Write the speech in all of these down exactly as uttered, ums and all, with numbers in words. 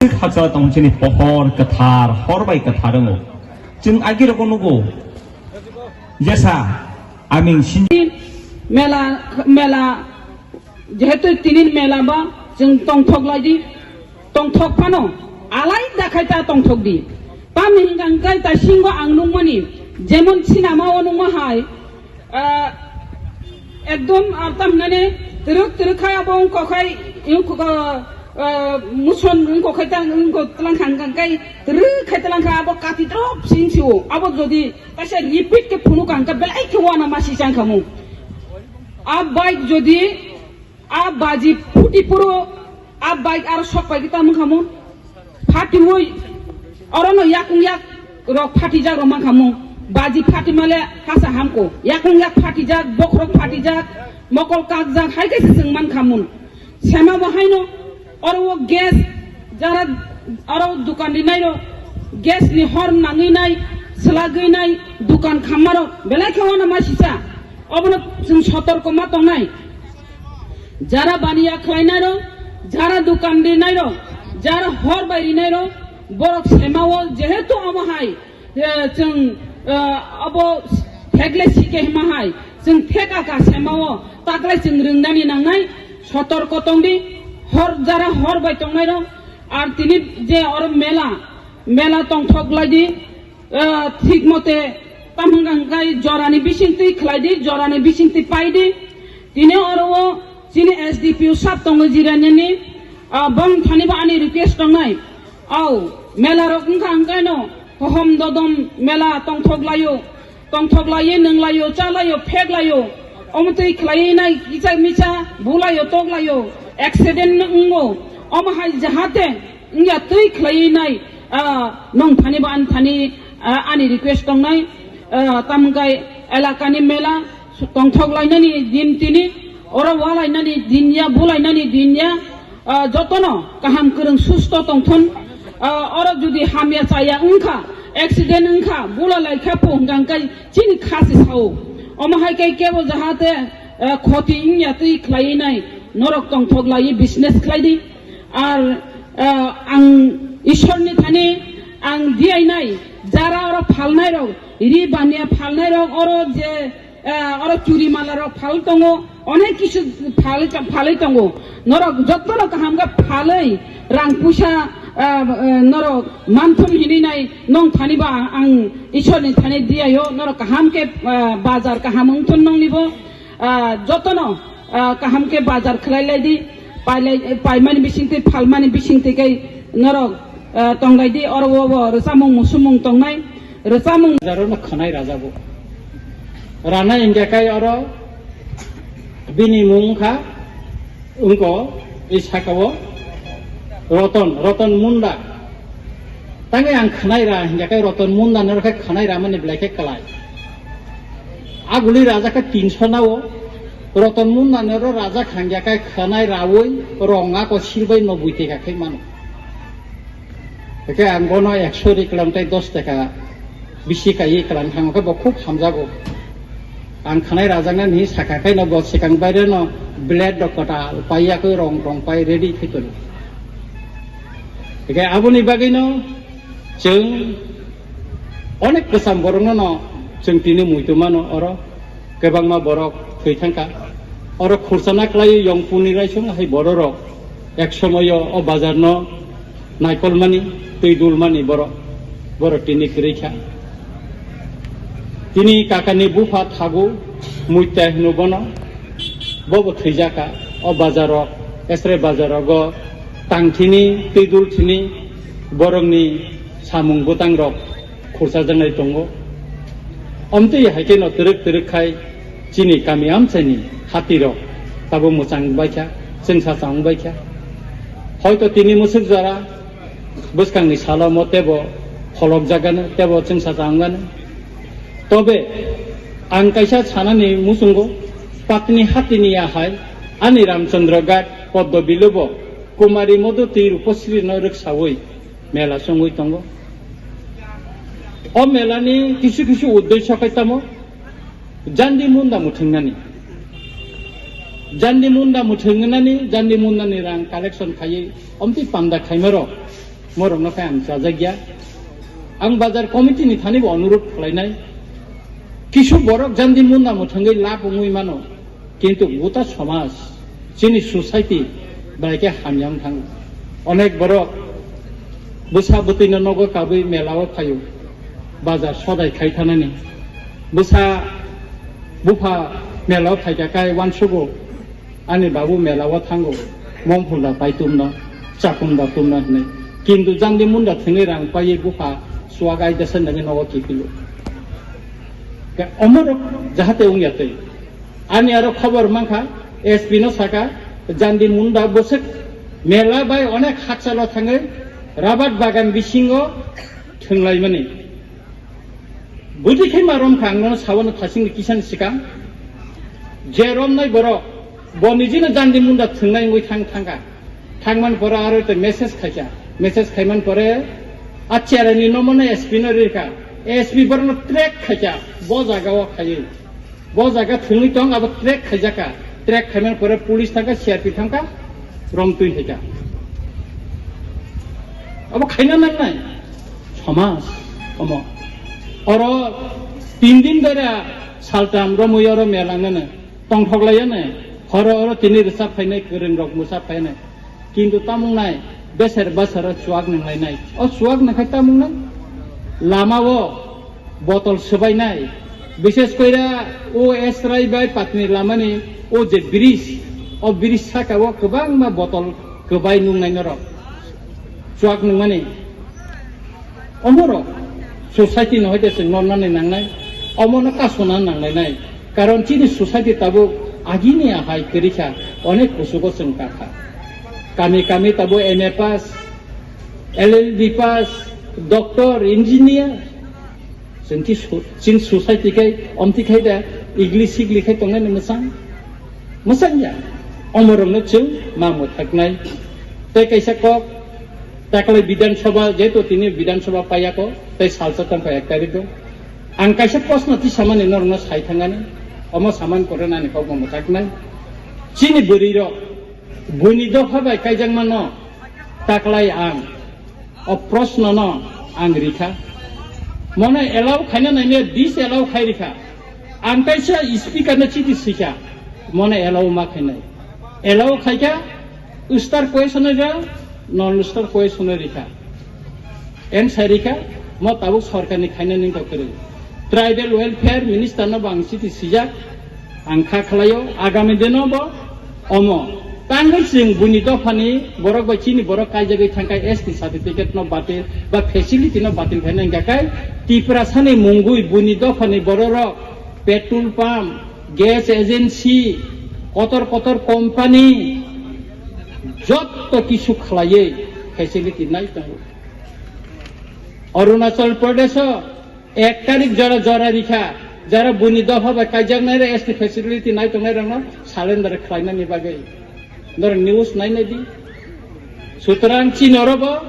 Hachal tong chini pohor kwthar, hor bai kwthar wngo. Chwng agi rogo nugo. Jesa, aming sin- Mela, mela, jehetu tinin mela ba, chwng tongthok lai di, tongthok phano, alai da khai ta tongthok di. Tamni hwnkha hwnkhe ta singo ang nukmani, jemon sinama o nukma hai, Ah, ekdom, ah, tam hinani twrwk twrwk khai abo wngkha khai, wngkha, ah, muson wngkha khai ta wngkha tlang kha, hwnkha khai twrwk khai tlang kha abo kati drop sing sio. Abo jodi kaisa repeat khe phunuk kha hwnkha belai khe wana masi chang kha mung. A bike jodi A baji phuti phuru, a bike aro sok pai kita mangkhamu. Phatiwi, orono yakung yak rok phatijak rok mangkhamu. Baji phati male hasa hamko. Yakung yak phatijak, bokhorok phatijak, mokol kakjak, hai kaisa chwng mankhamu. Sema bo haino, oro o gas, jara aro dukan rinai rok, gas ni hor nangwi nai, swlagwi nai, dukan khamma rok, belai khe wana masisa. Obono chwng sotorko ma tongnai. Jara baniya khlainairok, jara dukan rinairok, jara hor bai rinairok, borok semao jehetu omo hai, eh, chwng, eh, abo thekle sike hima hai, chwng theka ka semao taklai chwng rwngnani nangnai, sotorko tongdi, hor jara hor bai tongnairok, ar tini je oro mela, mela tongthok laidi, Ah, thik mote, tam hwnka hwnkhe jorani bisingtwi khlai di, jorani bisingtwi pai di. Tini oro o chini S D P O sab tongo jirani ni, ah, bong thani bo ani request tongnai. Au, mela rok wngkha hwnkhe no, hohom dodom mela tongthok laio, tongthok laiye, nwng laio, cha laio, phek laio. Omo twi khlaiwi nai kicha micha, bu laio, tok laio, accident wngo. Omo hai jahate wngya twi khlaiwi nai, ah, nong thani bo ani thani, ah, ani request tongnai, ah, tamkai elakani mela tongthok lainani din tini, oro walainani din ya, bulainani din ya, ah, jotono kaham kwrwng susto tongthon, ah, oro jodi hamya chaya wngkha, accident wngkha, bula laikha pho hwnkha hwnkhe chini khasi sao. Omo hai khe kebo jahate, ah, khoti wngya twi khlaiwi nai, norok tongthok laiwi business khlai di. Ar, ah, ang Ishorni thani ang diyainai, jara oro phalnairok, ri baniya phalnairok, oro je, ah, oro churi malarok phal tongo, onek kisu phal, phalwi tongo. Norok jotono kaham khe phalwi, rang puisa, ah, ah, norok manthum hinwi nai nong thani ba ang Ishorni thani diyaio, norok kaham khe, ah, bazar kaham wngthun nongni bo. Ah, jotono, ah, kaham khe bazar khlai lai di, pailai, paimani bisingtwi, phalmani bisingtwi khe norok, ah, tong lai di, oro o bo rwchapmung musumung tongnai, rwchapmung. Bazar no khwnai rajago. Rana India kai oro bini mung kha, wngkho, i saka o Roton, Roton Munda. Tangwi ang khwnai ra, hingya khe Roton Munda ni rokhe khwnai ra mani belai khe kwlai. Aguli raja khe tinso nao, Roton Munda ni ro raja khangya khe khwnai raui rong ako silbai no bui teka khai mano. Hingke ang bono ekso ri kwlang tei dos teka bisi kaiwi kwlang thangma khe bo khub hamjago. Ang khwnai rajaknani saka khe no bo swkang baire no blade rok kwtal pai yakwi rong rong pai ready khai tongo. Hingke aboni bagwi no chwng onek kwcham borok no no chwng tini muitu mano oro kwbangma borok thwi thangkha. Oro khursa na kwlai yong puni raisong hai borok rok ek somoyo o bazar no naikolmani, twi dulmani borok, borok tini kwrwi kha. Tini kakani bupha thago, muita hino bono, bobo thwijaka. O bazaro, esre bazarogo tang thini, twi dul thini, borokni samung bwtang rok khursa jangai tongo. Omtwi hai kheno twrwk twrwk khai chini kami amchaini hati rok tabo mwchang bai kha, chwngsa chang bai kha. Hoito tini mwswk jora bwskangni salo mo tebo pholok jagano, tebo chwngsa chang gano. Tobe ang kaisa sanani muchungo, Patni hatini ya hai ani Ramchandra Ghat Poddo Bilobo Kumari Modhuti Rupasri no rwksawi mela chongwi tongo. O mela ni kisu kisu uddesho khai tamo jandi munda muthungnani. Jandi munda muthungnani, jandi munda ni rang collection khaiwi omtwi panda khaima rok. Morokno khe ang chajakya. Ang bazar committee ni thani bo onurudh khlainai. Kisu borok jandi munda mwthangwi lab wngwi mano. Kintu guta somaj, chini society bai khe hamya wng thango. Onek borok bwsa bwtwino nogo kabwi mela o phaio. Bazar sodai khai thanani. Bwsa bupha mela o phaikha kai uansugo. Ani babu mela o thango, mom phul da pai tumno, chakung da tumno hinwi. Kintu jandi munda thwngwi rang paiwi bupha chuak ai desa nangwi nogo kiphilo. Ke omorok jahate wngya twi. Ani aro khobor mankha, S P no saka, jandi munda bwswk mela bai onek hakchalo thangwi rabat bagan bisingo thwnglaimani. Budi khe ma rom kha, ang nono sabo no thasing ni kisa ni swkang. Je romnai borok, bo niji no jandi munda thwngnai wngwi thang thangkha. Thangmani pore aro te message khaikha. Message khaimani pore a cherai ni nomo no S P no rikha. S P borok no track khaikha. Bo jaga o khaiwi. Bo jaga thwngwi tong abo track khaijakha. Track khaimani pore police thangkha, C R P thangkha. Romtwi hai kha. Abo khaina nangnai. Somaj. Omo. Oro tin din dora saltam romwi oro mela nganai. Tongthok laiyane. Horo oro tini rwchap phainai, kwrwng rok mwchap phainai. Kintu tamung nai. Beser basaro chuak nang lainai. O chuak nang khai tamung nai. Lama o. Botol swbainai. Bishes koira o Esrai bai Patni lamani o je bridge, o bridge saka o kwbangma botol kwbai nungnai norok. Chuak nungmani. Omorok society no hoite chwng nornani nangnai. Omono kasona nanglainai. Karon chini society tabuk agini ahai kwrwikha, onek kuchugo chwng kakha. Kami kami tabuk M A pass, L L B pass, doctor, engineer, Chwng ki su-, chini society khai, omti khai da, igli sigli khai tongnai ni mwchang. Mwchang ya. Omorokno chwng ma mwthaknai. Tei kaisa kok, taklai Bidhan Sabha, jehetu tini Bidhan Sabha paiya ko, tei salsa tong kha ek tarik o. Ang kaisa proshno tisamani norokno sai thangani, omo samani pore nani kokno mwthaknai. Chini bwrwi rok, Buini dopha bai kaijakmano taklai ang. O proshno no ang rikha. Mono allow khaina naimya disallow khai rikha. Ang kaisa speaker no chiti sikha. Mono allow ma khainai. Allow khaikha, star question rikha, non star question rikha. Answer rikha, mo tabuk sorkar ni khaina ning kok kwrwi. Tribal Welfare Minister no bo ang chiti sijak, ang kha khlaio, agami dino bo omo. Tangwi chwng buini dophani borok bai chini borok kaijagwi thangkha S T certificate no batil ba facility no batil khaina hingkha khai Tiprasani mungwi buini dophani bororok petrol pump, gas agency, kotor kotor company jotto kisu khlaiwi facility nai tongo. Arunachal Pradesh o ek tarik jora jora rikha, jara buini dopha bai kaijaknai rok S T facility nai tongnai rokno surrender khlainani bagwi. Norok news nai nai di. Sutrang chini oro bo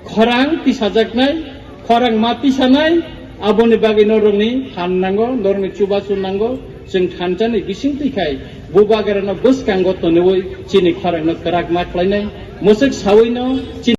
khorang tisajaknai, khorang ma tisanai, aboni bagwi norokni phan nango, norokni chubachu nango, chwng thanchani bising twi khai, bubagrano bwskango toniwi chini khorangno kwrak ma khlainai, mwswk sawino chini